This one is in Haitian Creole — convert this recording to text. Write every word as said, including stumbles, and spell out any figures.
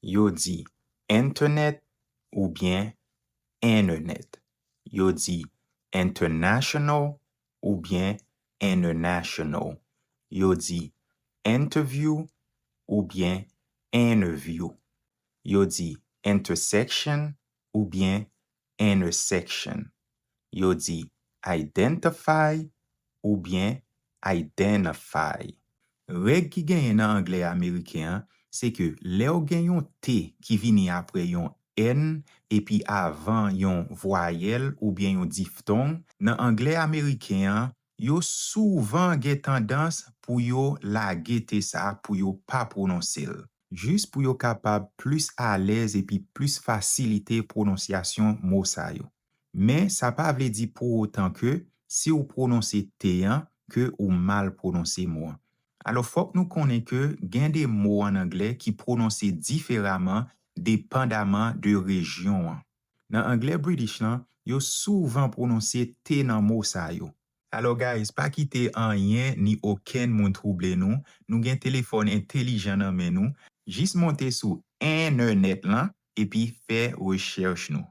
Yo di internet oubyen internet. Yo di international oubyen international. Yo di interview oubyen interview. Yo di intersection oubyen intersection. Yo di identify oubyen identify. Règ ki genyen nan anglè ameriken an, se ke lè w gen yon T ki vini apre yon N epi avan yon vwayèl oubyen yon diftong, nan anglè ameriken an, yo souvan gen tandans pou yo lage T sa a pou yo pa pwononse l, jis pou yo kapab plis alèz epi plis fasilite pwononsyasyon mo sa yo. Men sa pa vle di pou otan ke si w pwononse T an, ke ou mal pwononse mo an. Alò, fòk nou konnen ke gen de mo ann anglè ki pwononse diferaman depandaman de rejyon an. Nan anglè British lan, yo souvan pwononse T nan mo sa yo. Alò, guys, pa kite anyen ni okenn moun twouble nou. Nou gen telefòn entelijan nan men nou. Jis monte sou entènèt lan epi fè rechèch nou.